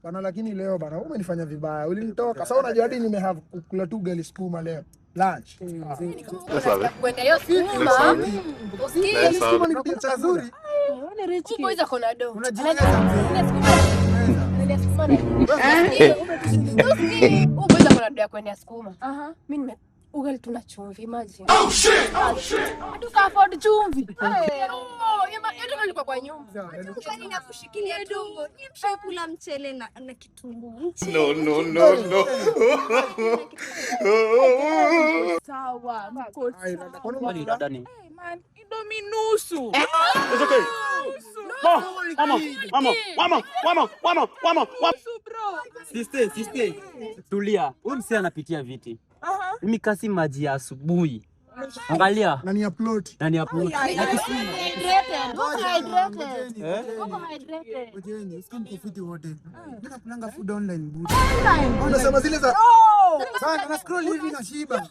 Bana, lakini leo bana, umenifanya vibaya. Ulinitoka. Sasa unajua hadi nimehave kukula tu ugali sukuma leo. Lunch. Ah. Kwenda hiyo sukuma. Usikii? Ugali sukuma ni kitu nzuri. Huyu boys ako na do. Unajieleza, mzee. Anaenda sukuma Usikii? Huyu boys ako na do ya kwenda sukuma. Mimi nime ugali tuna chumvi, imagine. Hatuka afford chumvi. Oh, hiyo ndio ilikuwa kwa nyumba. Ugali na kushikilia tumbo. Ni mshakula mchele na kitunguu. No, no, no, no. Sawa, mko Ai, dada, kwani sawa. Kwani dada ni Hey, man, Indomie nusu. It's okay. Mama, mama, mama, mama, mama, mama, mama. Nusu, bro. Sister, sister. Tulia. Huyu msee anapitia viti. Mimi kasi maji ya asubuhi. Angalia. Na ni upload. Na ni upload. Hydrated. Uko hydrated. Eh? Uko hydrated. Ngojeni, usikie mko fiti wote. Mimi nakulanga food online buda. Unasema zile za Oh! Sana na scroll hivi na shiba.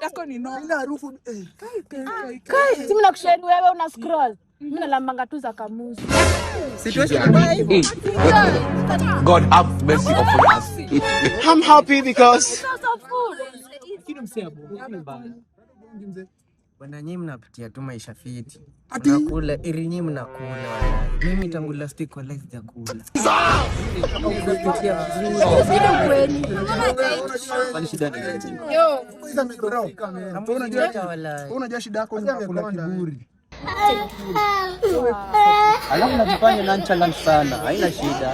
Yako ni no. Ila harufu eh. Si mimi nakushare wewe una scroll. Mimi nalambanga tu za kamusi. Situation mbaya hivyo. God have mercy upon us. I'm happy because Source of food. Lakini msee hapo, ni mbaya. Bwana, nyinyi mnapitia tu maisha fiti. Ati? Mnakula iri, nyinyi mnakula walai. Mimi tangu last week walai sijakula. Mnapitia vizuri. Ukweli. Kwani shida ni nini? Yo. Hizo bro. Hamjui hata walai. Wewe unajua shida yako ni unakula kiburi. Alafu najifanya nonchalant sana. Haina shida.